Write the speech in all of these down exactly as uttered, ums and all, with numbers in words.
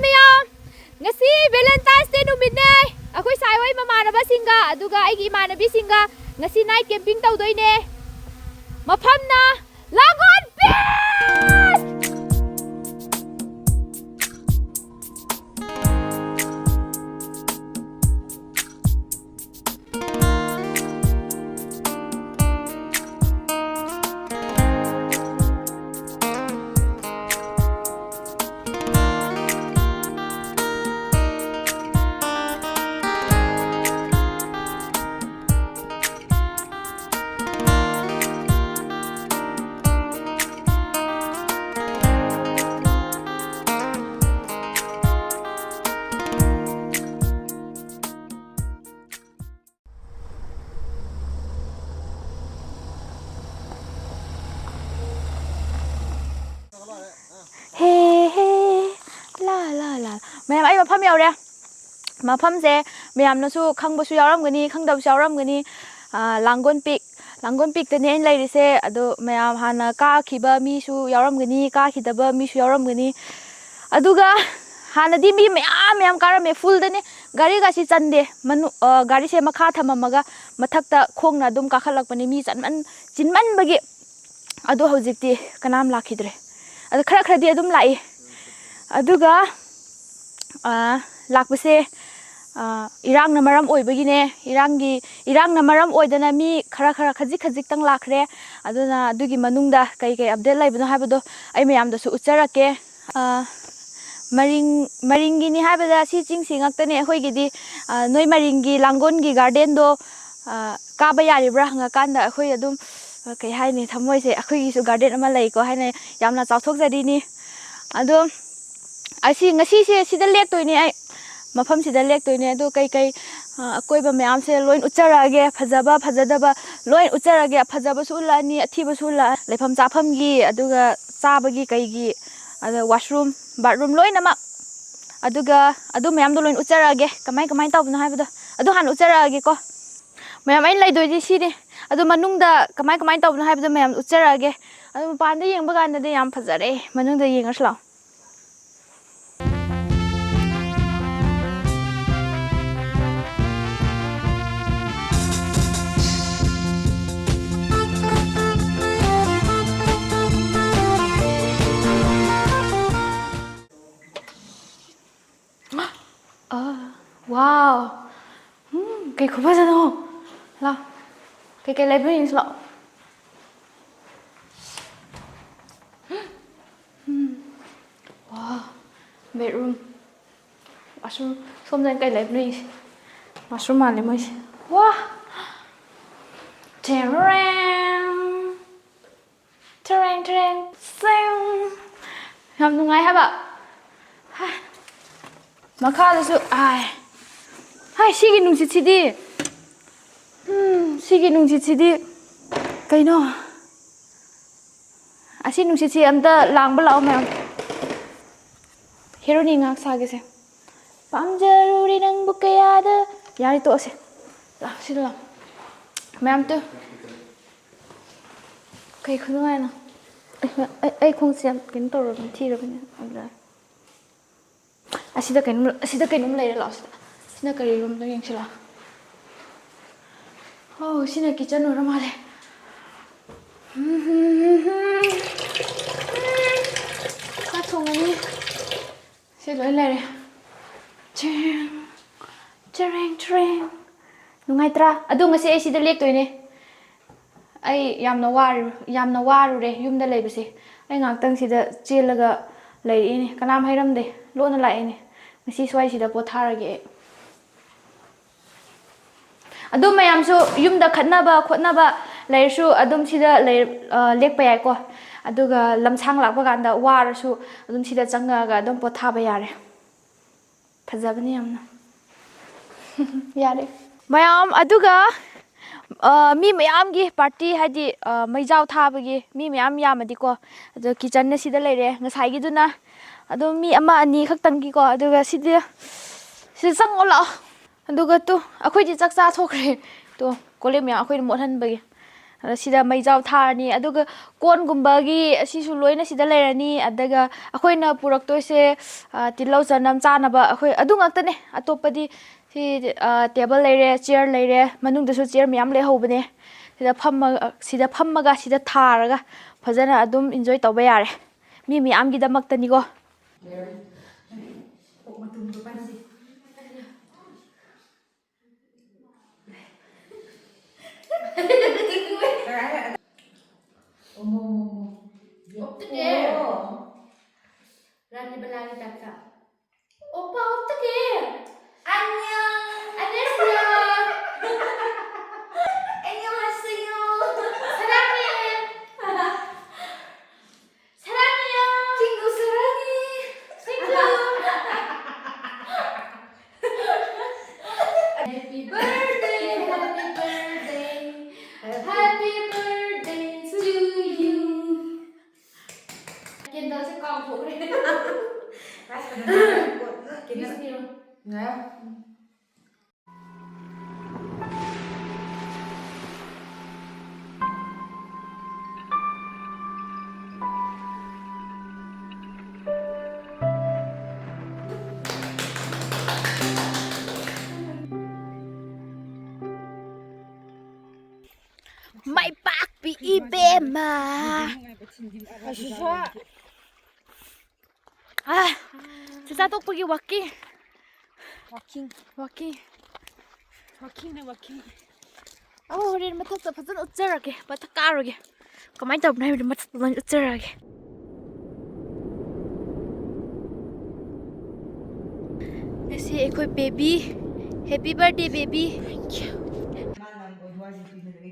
ꯃꯌꯥꯝ, ꯉꯁꯤ Valentine's Day ꯅꯨꯃꯤꯠꯅꯦ꯫ ꯑꯩꯈꯣꯏ ꯁꯥꯏ ꯍꯣꯏ ꯃꯃꯥꯟꯅꯕꯁꯤꯡꯒ ꯑꯗꯨꯒ ꯑꯩꯒꯤ ꯏꯃꯥꯟꯅꯕꯤꯁꯤꯡꯒ ꯉꯁꯤ night camping ꯇꯧꯗꯣꯏꯅꯦ꯫ ꯃꯐꯝꯅ ꯂꯥꯡꯒꯣꯜ Beach! ꯍꯦ, ꯍꯦ, ꯂꯥ, ꯂꯥ, ꯂꯥ꯫ ꯃꯌꯥꯝ, ꯑꯩ ꯃꯐꯝ ꯌꯧꯔꯦ꯫ ꯃꯐꯝꯁꯦ ꯃꯌꯥꯝꯅꯁꯨ ꯈꯪꯕꯁꯨ ꯌꯥꯎꯔꯝꯒꯅꯤ, ꯈꯪꯗꯕꯁꯨ ꯌꯥꯎꯔꯝꯒꯅꯤ꯫ ꯑꯥ, ꯂꯥꯡꯒꯣꯜ Peak, ꯂꯥꯡꯒꯣꯜ Peakꯇꯅꯦ ꯑꯩꯅ ꯂꯩꯔꯤꯁꯦ꯫ ꯑꯗꯣ ꯃꯌꯥꯝ ꯍꯥꯟꯅ ꯀꯥꯈꯤꯕ ꯃꯤꯁꯨ ꯌꯥꯎꯔꯝꯒꯅꯤ, ꯀꯥꯈꯤꯗꯕ ꯃꯤꯁꯨ ꯌꯥꯎꯔꯝꯒꯅꯤ꯫ ꯑꯗꯨꯒ ꯍꯥꯟꯅꯗꯤ ꯃꯤ ꯃꯌꯥꯝ ꯃꯌꯥꯝ ꯀꯥꯔꯝꯃꯦ, fullꯗꯅꯦ꯫ ꯒꯥꯔꯤꯒꯁꯤ ꯆꯟꯗꯦ꯫ ꯃꯅꯨ-, ꯑ, ꯒꯥꯔꯤꯁꯦ ꯃꯈꯥ ꯊꯝꯃꯝꯃꯒ ꯃꯊꯛꯇ ꯈꯣꯡꯅ ꯑꯗꯨꯝ ꯀꯥꯈꯠꯂꯛꯄꯅꯤ, ꯃꯤ ꯆꯟꯃꯟ-, ꯆꯤꯟꯃꯟꯕꯒꯤ꯫ ꯑꯗꯣ ꯍꯧꯖꯤꯛꯇꯤ ꯀꯅꯥꯝ ꯂꯥꯛꯈꯤꯗ꯭ꯔꯦ꯫ ꯑꯗꯣ ꯈꯔ ꯈꯔꯗꯤ ꯑꯗꯨꯝ ꯂꯥꯛꯏ꯫ ꯑꯗꯨꯒ, ꯑ, ꯂꯥꯛꯄꯁꯦ, ꯑ, ꯏꯔꯥꯡꯅ ꯃꯔꯝ ꯑꯣꯏꯕꯒꯤꯅꯦ꯫ ꯏꯔꯥꯡꯒꯤ, ꯏꯔꯥꯡꯅ ꯃꯔꯝ ꯑꯣꯏꯗꯅ ꯃꯤ ꯈꯔ ꯈꯔ ꯈꯖꯤꯛ ꯈꯖꯤꯛꯇꯪ ꯂꯥꯛꯈ꯭ꯔꯦ꯫ ꯑꯗꯨꯅ ꯑꯗꯨꯒꯤ ꯃꯅꯨꯡꯗ ꯀꯩ ꯀꯩ update ꯂꯩꯕꯅꯣ ꯍꯥꯏꯕꯗꯣ ꯑꯩ ꯃꯌꯥꯝꯗꯁꯨ ꯎꯠꯆꯔꯛꯀꯦ꯫ ꯑ, ꯃꯔꯤꯡ, ꯃꯔꯤꯡꯒꯤꯅꯤ ꯍꯥꯏꯕꯗ ꯁꯤ ꯆꯤꯡꯁꯤ ꯉꯛꯇꯅꯦ ꯑꯩꯈꯣꯏꯒꯤꯗꯤ꯫ ꯑ, ꯅꯣꯏ ꯃꯔꯤꯡꯒꯤ ꯂꯥꯡꯒꯣꯜꯒꯤ gardenꯗꯣ, ꯑ, ꯀꯥꯕ ꯌꯥꯔꯤꯕ꯭ꯔꯥ ꯍꯪꯉꯀꯥꯟꯗ ꯑꯩꯈꯣꯏ ꯑꯗꯨꯝ, ꯑ, ꯀꯩ ꯍꯥꯏꯅꯤ, ꯊꯃꯣꯏꯁꯦ ꯑꯩꯈꯣꯏꯒꯤꯁꯨ garden ꯑꯃ ꯂꯩꯀꯣ ꯍꯥꯏꯅ ꯌꯥꯝꯅ ꯆꯥꯎꯊꯣꯛꯆꯔꯤꯅꯤ꯫ ꯑꯗꯣ ꯑꯁꯤ, ꯉꯁꯤꯁꯦ ꯁꯤꯗ ꯂꯦꯛꯇꯣꯏꯅꯦ ꯑꯩ꯫ ꯃꯐꯝꯁꯤꯗ ꯂꯦꯛꯇꯣꯏꯅꯦ꯫ ꯑꯗꯣ ꯀꯩꯀꯩ, ꯑ, ꯑꯀꯣꯏꯕ ꯃꯌꯥꯝꯁꯦ ꯂꯣꯏ ꯎꯠꯆꯔꯛꯑꯒꯦ꯫ ꯐꯖꯕ, ꯐꯖꯗꯕ ꯂꯣꯏ ꯎꯠꯆꯔꯛꯑꯒꯦ꯫ ꯐꯖꯕꯁꯨ ꯎꯠꯂꯛꯑꯅꯤ, ꯑꯊꯤꯕꯁꯨ ꯎꯠꯂꯛꯑꯅꯤ꯫ ꯂꯩꯐꯝ ꯆꯥꯐꯝꯒꯤ, ꯑꯗꯨꯒ ꯆꯥꯕꯒꯤ ꯀꯩꯒꯤ, ꯑꯗ washroom, bathroom ꯂꯣꯏꯅꯃꯛ꯫ ꯑꯗꯨꯒ ꯑꯗꯨ ꯃꯌꯥꯝꯗꯣ ꯂꯣꯏ ꯎꯠꯆꯔꯛꯑꯒꯦ꯫ ꯀꯃꯥꯏ, ꯀꯃꯥꯏ ꯇꯧꯕꯅꯣ ꯍꯥꯏꯕꯗꯣ꯫ ꯑꯗꯨ ꯍꯥꯟꯅ ꯎꯠꯆꯔꯛꯑꯒꯦꯀꯣ꯫ ꯃꯌꯥꯝ, ꯑꯩꯅ ꯂꯩꯗꯣꯏꯁꯦ ꯁꯤꯅꯤ꯫ ꯑꯗꯨ ꯃꯅꯨꯡꯗ ꯀꯃꯥꯏ, ꯀꯃꯥꯏ ꯇꯧꯕꯅꯣ ꯍꯥꯏꯕꯗꯣ ꯃꯌꯥꯝ ꯎꯠꯆꯔꯛꯑꯒꯦ꯫ ꯑꯗꯨ ꯃꯄꯥꯟꯗ ꯌꯦꯡꯕ ꯀꯥꯟꯗꯗꯤ ꯌꯥꯝ ꯐꯖꯔꯦ꯫ ꯃꯅꯨꯡꯗ ꯌꯦꯡꯉꯁꯤ ꯂꯥꯛꯑꯣ꯫ ꯑ, wow. ꯎꯝ, ꯀꯩ ꯈꯨꯐꯖꯅꯣ꯫ ꯂꯥꯎ꯫ ꯀꯩꯀꯩ ꯂꯩꯕ꯭ꯔꯥ ꯌꯦꯡꯁꯤ ꯂꯥꯎ꯫ ꯎꯝ꯫ Wow. Bedroom. Washroom. ꯁꯣꯝꯗꯅ ꯀꯩ ꯂꯩꯕ꯭ꯔꯥ ꯌꯦꯡꯁꯤ꯫ Washroom ꯃꯥꯜꯂꯦ ꯃꯣꯏꯁꯦ꯫ ꯋꯥ! ꯇꯦꯔꯦꯡ! ꯇꯦꯔꯦꯡ, ꯇꯦꯔꯦꯡ, ꯁꯦꯡ! ꯌꯥꯝ ꯅꯨꯡꯉꯥꯏ ꯍꯥꯏꯕ꯫ ꯍꯥꯏ꯫ ꯃꯈꯥꯗꯁꯨ, ꯑꯥꯏ꯫ ꯍꯥꯏ, ꯁꯤꯒꯤ ꯅꯨꯡꯁꯤꯠꯁꯤꯗꯤ꯫ ꯎꯝ, ꯁꯤꯒꯤ ꯅꯨꯡꯁꯤꯠꯁꯤꯗꯤ ꯀꯩꯅꯣ? ꯑꯁꯤ ꯅꯨꯡꯁꯤꯠꯁꯤ ꯑꯝꯇ ꯂꯥꯡꯕ ꯂꯥꯛꯑꯣ ꯃꯌꯥꯝ꯫ ꯍꯦꯔꯣꯅꯤ ꯉꯥꯏꯍꯥꯛ ꯁꯥꯒꯦꯁꯦ꯫ ꯄꯥꯝꯖꯔꯨꯔꯦ ꯅꯪꯕꯨ ꯀꯌꯥꯗ꯫ ꯌꯥꯔꯦ, ꯇꯣꯛꯑꯁꯦ꯫ ꯂꯥꯛꯑꯣ, ꯁꯤꯗ ꯂꯥꯛꯑꯣ꯫ ꯃꯌꯥꯝ ꯇꯨ꯫ ꯀꯩ ꯈꯨꯅꯨꯡꯉꯥꯏꯅꯣ꯫ ꯑꯩ, ꯑꯩ, ꯑꯩ ꯈꯣꯡꯁꯦ ꯌꯥꯝ ꯀꯩꯅꯣ ꯇꯧꯔꯕꯅꯤ, ꯊꯤꯔꯕꯅꯤ꯫ ꯑꯗꯨꯗ ꯑꯁꯤꯗ ꯀꯩꯅꯣꯝ, ꯑꯁꯤꯗ ꯀꯩꯅꯣꯝ ꯂꯩꯔꯦ, ꯂꯥꯛꯑꯣ ꯁꯤꯗ꯫ ꯁꯤꯅ ꯀꯔꯤ ꯔꯨꯝꯗꯣ ꯌꯦꯡꯁꯤ ꯂꯥꯛꯑꯣ꯫ ꯑꯣ, ꯁꯤꯅ ꯀꯤꯆꯟ ꯑꯣꯏꯔ ꯃꯥꯜꯂꯦ꯫ ꯆꯥꯛ ꯊꯣꯡꯉꯅꯤ꯫ ꯁꯤ ꯂꯣꯏ ꯂꯩꯔꯦ꯫ ꯆꯦꯡ, ꯆꯦꯔꯦꯡ, ꯆꯦꯔꯦꯡ꯫ ꯅꯨꯡꯉꯥꯏꯇ꯭ꯔꯥ? ꯑꯗꯣ ꯉꯁꯤ ꯑꯩ ꯁꯤꯗ ꯂꯦꯛꯇꯣꯏꯅꯦ꯫ ꯑꯩ ꯌꯥꯝꯅ ꯋꯥꯔꯨ-, ꯌꯥꯝꯅ ꯋꯥꯔꯨꯔꯦ ꯌꯨꯝꯗ ꯂꯩꯕꯁꯦ꯫ ꯑꯩ ꯉꯥꯏꯍꯥꯛꯇꯪ ꯁꯤꯗ ꯆꯦꯜꯂꯒ ꯂꯩꯔꯛꯏꯅꯦ꯫ ꯀꯅꯥꯝ ꯍꯥꯏꯔꯝꯗꯦ, ꯂꯣꯟꯅ ꯂꯥꯛꯏꯅꯦ꯫ ꯉꯁꯤ ꯁ꯭ꯋꯥꯏꯁꯤꯗ ꯄꯣꯊꯥꯔꯒꯦ ꯑꯩ꯫ ꯑꯗꯨ ꯃꯌꯥꯝꯁꯨ ꯌꯨꯝꯗ ꯈꯠꯅꯕ ꯈꯣꯠꯅꯕ ꯂꯩꯔꯁꯨ ꯑꯗꯨꯝ ꯁꯤꯗ ꯂꯩ-, ꯑ, ꯂꯦꯛꯄ ꯌꯥꯏꯀꯣ꯫ ꯑꯗꯨꯒ ꯂꯝꯁꯥꯡ ꯂꯥꯛꯄ ꯀꯥꯟꯗ ꯋꯥꯔꯁꯨ ꯑꯗꯨꯝ ꯁꯤꯗ ꯆꯪꯉꯛꯑꯒ ꯑꯗꯨꯝ ꯄꯣꯊꯥꯕ ꯌꯥꯔꯦ꯫ ꯐꯖꯕꯅꯤ ꯌꯥꯝꯅ꯫ ꯌꯥꯔꯦ꯫ ꯃꯌꯥꯝ, ꯑꯗꯨꯒ, ꯑ, ꯃꯤ ꯃꯌꯥꯝꯒꯤ party, ꯍꯥꯏꯗꯤ, ꯑ, ꯃꯩꯖꯥꯎ ꯊꯥꯕꯒꯤ ꯃꯤ ꯃꯌꯥꯝ ꯌꯥꯝꯃꯗꯤꯀꯣ, ꯑꯗꯣ kitchenꯅ ꯁꯤꯗ ꯂꯩꯔꯦ, ꯉꯁꯥꯏꯒꯤꯗꯨꯅ ꯑꯗꯨꯝ ꯃꯤ ꯑꯃ ꯑꯅꯤ ꯈꯛꯇꯪꯒꯤꯀꯣ, ꯑꯗꯨꯒ ꯁꯤꯗꯤ, ꯁꯤꯗ ꯆꯪꯉꯣ ꯂꯥꯛꯑꯣ꯫ ꯑꯗꯨꯒ ꯇꯨ, ꯑꯩꯈꯣꯏꯗꯤ ꯆꯥꯛ ꯆꯥꯊꯣꯛꯈ꯭ꯔꯦ꯫ ꯇꯨ, ꯀꯣꯜꯂꯤꯛ ꯃꯌꯥꯝ ꯑꯩꯈꯣꯏꯅ ꯃꯣꯠꯍꯟꯕꯒꯤ꯫ ꯑꯗ ꯁꯤꯗ ꯃꯩꯖꯥꯎ ꯊꯥꯔꯅꯤ, ꯑꯗꯨꯒ ꯀꯣꯟꯒꯨꯝꯕꯒꯤ ꯑꯁꯤꯁꯨ ꯂꯣꯏꯅ ꯁꯤꯗ ꯂꯩꯔꯅꯤ꯫ ꯑꯗꯨꯒ ꯑꯩꯈꯣꯏꯅ ꯄꯨꯔꯛꯇꯣꯏꯁꯦ, ꯑ, ꯇꯤꯜꯍꯧ ꯆꯅꯝ ꯆꯥꯅꯕ ꯑꯩꯈꯣꯏ ꯑꯗꯨ ꯉꯥꯛꯇꯅꯦ꯫ ꯑꯇꯣꯞꯄꯗꯤ ꯁꯤ, ꯑ, table ꯂꯩꯔꯦ, chair ꯂꯩꯔꯦ, ꯃꯅꯨꯡꯗꯁꯨ chair ꯃꯌꯥꯝ ꯂꯩꯍꯧꯕꯅꯦ꯫ ꯁꯤꯗ ꯐꯝꯃ-, ꯁꯤꯗ ꯐꯝꯃꯒ, ꯁꯤꯗ ꯊꯥꯔꯒ ꯐꯖꯅ ꯑꯗꯨꯝ enjoy ꯇꯧꯕ ꯌꯥꯔꯦ꯫ ꯃꯤ ꯃꯌꯥꯝꯒꯤꯗꯃꯛꯇꯅꯤꯀꯣ꯫ ꯑꯣꯛ ꯃꯇꯨꯝꯗꯣ ꯄꯥꯏꯁꯤ꯫ ꯑꯣꯃꯣ, ꯑꯣꯃꯣ, ꯑꯣꯃꯣ. ꯑꯣꯞꯇꯒꯦ. ꯑꯣ. ꯔꯥꯅꯤ ꯕꯂꯥꯒꯤ ꯇꯥꯏꯞꯇ. ꯑꯣꯄꯥ, ꯑꯣꯞꯇꯒꯦ. 안녕. 안녕하세요. 안녕하세요. 사랑해. 사랑해요. 친구 사랑해. 친구. Happy birthday, happy birthday, happy birthday to you. ꯀꯦꯟꯗꯜꯁꯦ ꯀꯥꯎꯊꯣꯛꯈ꯭ꯔꯦ꯫ ꯀꯦꯟꯗꯜ꯫ ꯀꯦꯟꯗꯜ꯫ ꯉꯥꯏꯌꯣ꯫ ꯃꯥꯏ ꯄꯥꯛꯄꯤ ꯏꯕꯦꯝꯃ꯫ ꯑꯁꯤꯁꯨ꯫ ꯑꯥ, ꯆꯥꯛꯆꯥ ꯇꯣꯛꯄꯒꯤ walking꯫ Walking꯫ Walking꯫ Walkingꯅꯦ, walking꯫ ꯑꯧ, ꯍꯣꯔꯦꯟ ꯃꯊꯛꯇ ꯐꯖꯅ ꯎꯠꯆꯔꯒꯦ, ꯃꯊꯛ ꯀꯥꯔꯨꯒꯦ꯫ ꯀꯃꯥꯏꯅ ꯇꯧꯕꯅꯣ ꯍꯥꯏꯕꯗꯣ ꯃꯊꯛꯇ ꯂꯣꯏꯅ ꯎꯠꯆꯔꯒꯦ꯫ ꯉꯁꯤ ꯑꯩꯈꯣꯏ baby, happy birthday baby꯫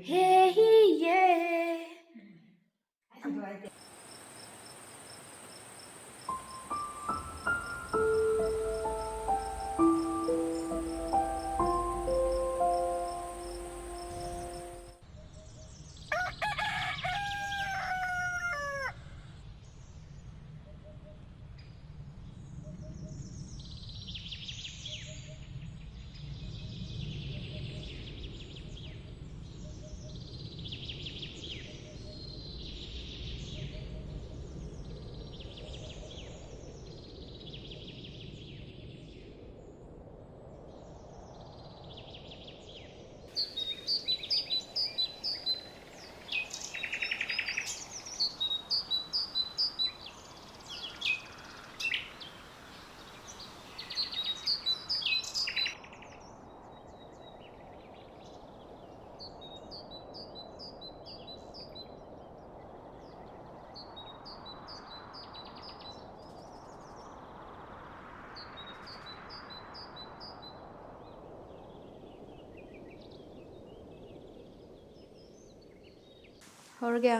ꯍꯦ ꯍꯤ ꯌꯦ꯫ ꯍꯧꯔꯒꯦ꯫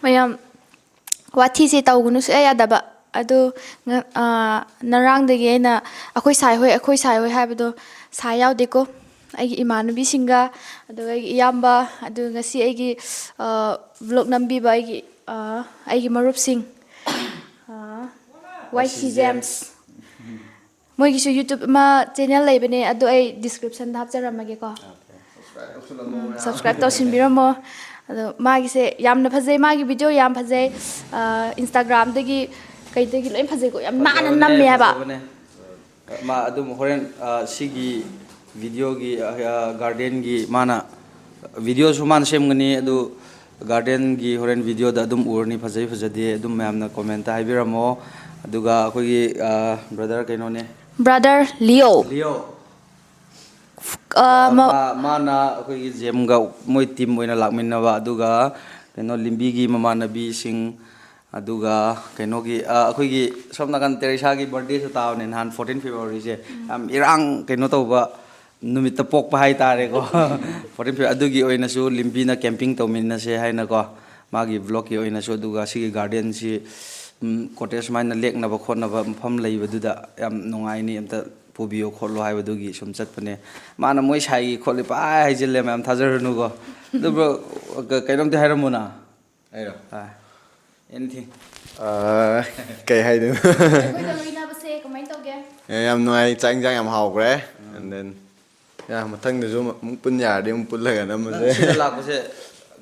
ꯃꯌꯥꯝ, ꯋꯥꯊꯤꯁꯦ ꯇꯧꯒꯅꯨ ꯁꯨꯡꯌꯥ ꯌꯥꯗꯕ꯫ ꯑꯗꯨ ꯉ-, ꯑꯥ, ꯉꯔꯥꯡꯗꯒꯤ ꯑꯩꯅ "ꯑꯩꯈꯣꯏ ꯁꯥꯏ ꯍꯣꯏ, ꯑꯩꯈꯣꯏ ꯁꯥꯏ ꯍꯣꯏ" ꯍꯥꯏꯕꯗꯣ ꯁꯥꯏ ꯌꯥꯎꯗꯦꯀꯣ꯫ ꯑꯩꯒꯤ ꯏꯃꯥꯟꯅꯕꯤꯁꯤꯡꯒ, ꯑꯗꯨꯒ ꯑꯩꯒꯤ ꯏꯌꯥꯝꯕ, ꯑꯗꯨꯒ ꯉꯁꯤ ꯑꯩꯒꯤ, ꯑꯥ, vlog ꯅꯝꯕꯤꯕ ꯑꯩꯒꯤ, ꯑꯥ, ꯑꯩꯒꯤ ꯃꯔꯨꯞꯁꯤꯡ, ꯑꯥ, ꯋꯥꯏ ꯁꯤ ꯖꯦꯝꯁ꯫ ꯃꯣꯏꯒꯤꯁꯨ YouTube ꯑꯃ channel ꯂꯩꯕꯅꯦ, ꯑꯗꯨ ꯑꯩ description ꯗ ꯍꯥꯞꯆꯔꯝꯃꯒꯦꯀꯣ꯫ ꯎꯝ, subscribe ꯇꯧꯁꯤꯟꯕꯤꯔꯝꯃꯣ꯫ ꯑꯗꯣ ꯃꯥꯒꯤꯁꯦ ꯌꯥꯝꯅ ꯐꯖꯩ, ꯃꯥꯒꯤ video ꯌꯥꯝ ꯐꯖꯩ꯫ ꯑꯥ, Instagram ꯗꯒꯤ ꯀꯩꯗꯒꯤ ꯂꯣꯏ ꯐꯖꯩꯀꯣ, ꯌꯥꯝ ꯅꯥꯟꯅ ꯐꯖꯕꯅꯦ, ꯅꯝꯃꯦ ꯍꯥꯏꯕ꯫ ꯐꯖꯕꯅꯦ꯫ ꯃꯥ ꯑꯗꯨꯝ ꯍꯣꯔꯦꯟ, ꯑꯥ, ꯁꯤꯒꯤ video ꯒꯤ, ꯑꯥ, garden ꯒꯤ ꯃꯥꯅ video ꯁꯨ ꯃꯥꯅ ꯁꯦꯝꯒꯅꯤ, ꯑꯗꯨ garden ꯒꯤ ꯍꯣꯔꯦꯟ video ꯗ ꯑꯗꯨꯝ ꯎꯔꯅꯤ, ꯐꯖꯩ ꯐꯖꯗꯦ ꯑꯗꯨꯝ ꯃꯌꯥꯝꯅ comment ꯇ ꯍꯥꯏꯕꯤꯔꯝꯃꯣ꯫ ꯑꯗꯨꯒ ꯑꯩꯈꯣꯏꯒꯤ, ꯑꯥ, brother ꯀꯩꯅꯣꯅꯦ, Brother Leo꯫ Leo꯫ ꯑ, ꯃ- ꯃꯥ-, ꯃꯥꯅ ꯑꯩꯈꯣꯏꯒꯤ ꯖꯦꯝꯒ ꯃꯣꯏ team ꯑꯣꯏꯅ ꯂꯥꯛꯃꯤꯟꯅꯕ, ꯑꯗꯨꯒ ꯀꯩꯅꯣ, ꯂꯤꯝꯕꯤꯒꯤ ꯃꯃꯥꯟꯅꯕꯤꯁꯤꯡ, ꯑꯗꯨꯒ ꯀꯩꯅꯣꯒꯤ, ꯑ, ꯑꯩꯈꯣꯏꯒꯤ ꯁꯣꯝ ꯅꯥꯀꯟ ꯇꯦꯔꯦꯁꯥꯒꯤ birthday ꯁꯨ ꯇꯥꯕꯅꯦ ꯅꯍꯥꯟ, fourteen February ꯁꯦ꯫ ꯎꯝ꯫ ꯌꯥꯝ ꯏꯔꯥꯡ ꯀꯩꯅꯣ ꯇꯧꯕ ꯅꯨꯃꯤꯠꯇ ꯄꯣꯛꯄ ꯍꯥꯏꯇꯥꯔꯦꯀꯣ꯫ Fourteen February, ꯑꯗꯨꯒꯤ ꯑꯣꯏꯅꯁꯨ ꯂꯤꯝꯕꯤꯅ camping ꯇꯧꯃꯤꯟꯅꯁꯦ ꯍꯥꯏꯅꯀꯣ, ꯃꯥꯒꯤ vlog ꯀꯤ ꯑꯣꯏꯅꯁꯨ꯫ ꯑꯗꯨꯒ ꯁꯤꯒꯤ garden ꯁꯤ, ꯎꯝ, cottage ꯁꯨꯃꯥꯏꯅ ꯂꯦꯛꯅꯕ ꯈꯣꯠꯅꯕ ꯃꯐꯝ ꯂꯩꯕꯗꯨꯗ ꯌꯥꯝ ꯅꯨꯡꯉꯥꯏꯅꯤ, ꯑꯝꯇ ꯄꯨꯕꯤꯌꯣ ꯈꯣꯠꯂꯣ ꯍꯥꯏꯕꯗꯨꯒꯤ ꯁꯨꯝ ꯆꯠꯄꯅꯦ꯫ ꯃꯥꯅ ꯃꯣꯏ ꯁꯥꯏꯒꯤ ꯈꯣꯠꯂꯤ ꯄꯥꯏ ꯍꯥꯏꯖꯤꯜꯂꯦ, ꯃꯌꯥꯝ ꯊꯥꯖꯔꯨꯅꯨꯀꯣ꯫ ꯑꯗꯨ bro, ꯀ-, ꯀꯩꯅꯣꯝꯇ ꯍꯥꯏꯔꯝꯃꯨꯅ꯫ ꯑꯩꯔꯣ? ꯑꯥ꯫ Anything? ꯑꯥ, ꯀꯩ ꯍꯥꯏꯗꯣꯏꯅꯣ? ꯑꯩꯈꯣꯏꯒ ꯂꯣꯏꯅꯕꯁꯦ ꯀꯃꯥꯏꯅ ꯇꯧꯒꯦ? ꯑꯦ, ꯌꯥꯝ ꯅꯨꯡꯉꯥꯏ, ꯆꯥꯛ ꯏꯟꯖꯥꯡ ꯌꯥꯝ ꯍꯥꯎꯈ꯭ꯔꯦ꯫ ꯎꯝ꯫ And then, yeah, ꯃꯊꯪꯗꯁꯨ ꯑꯃꯨꯛ ꯄꯨꯟ ꯌꯥꯔꯗꯤ ꯑꯃꯨꯛ ꯄꯨꯜꯂꯒ ꯅꯝꯃꯁꯦ꯫ ꯅꯪ ꯁꯤꯗ ꯂꯥꯛꯄꯁꯦ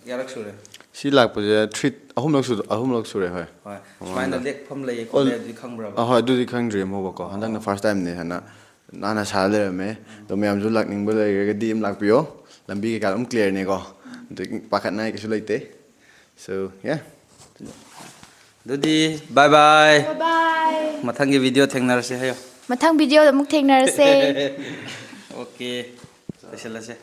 ꯀꯌꯥꯔꯛ ꯁꯨꯔꯦ? ꯁꯤ ꯂꯥꯛꯄꯁꯦ three, ꯑꯍꯨꯝꯂꯛ ꯁꯨ-, ꯑꯍꯨꯝꯂꯛ ꯁꯨꯔꯦ, ꯍꯣꯏ꯫ ꯍꯣꯏ꯫ ꯁꯨꯃꯥꯏꯅ ꯃꯃꯥꯡꯗ꯫ ꯂꯦꯛꯐꯝ ꯂꯩꯌꯦ ꯑꯣ, ꯈꯣꯠꯂꯦ ꯍꯥꯏꯕꯗꯤ ꯈꯪꯕ꯭ꯔꯕ? ꯑꯍꯣꯏ, ꯑꯗꯨꯗꯤ ꯈꯪꯗ꯭ꯔꯤ ꯑꯃꯨꯛꯐꯥꯎꯀꯣ꯫ ꯍꯟꯗꯛꯅ ꯑꯣ꯫ First time ꯅꯦ ꯍꯥꯏꯅ ꯅꯥꯟꯅ ꯁꯥ ꯂꯩꯔꯝꯃꯦ꯫ ꯎꯝ꯫ ꯑꯗꯣ ꯃꯌꯥꯝꯁꯨ ꯂꯥꯛꯅꯤꯡꯕ ꯂꯩꯔꯒꯗꯤ ꯑꯗꯨꯝ ꯂꯥꯛꯄꯤꯌꯣ꯫ ꯂꯝꯕꯤ ꯀꯩꯀꯥ ꯑꯗꯨꯝ clear ꯅꯦꯀꯣ꯫ ꯑꯗꯨ ꯄꯥꯈꯠꯅꯤꯡꯉꯥꯏ ꯀꯩꯁꯨ ꯂꯩꯇꯦ꯫ So, yeah. ꯑꯗꯨꯗꯤ bye bye꯫ Bye bye꯫ ꯃꯊꯪꯒꯤ video ꯊꯦꯡꯅꯔꯁꯦ ꯍꯥꯏꯌꯣ꯫ ꯃꯊꯪ video ꯗ ꯑꯃꯨꯛ ꯊꯦꯡꯅꯔꯁꯦ꯫ Okay, ꯂꯣꯏꯁꯤꯜꯂꯁꯦ꯫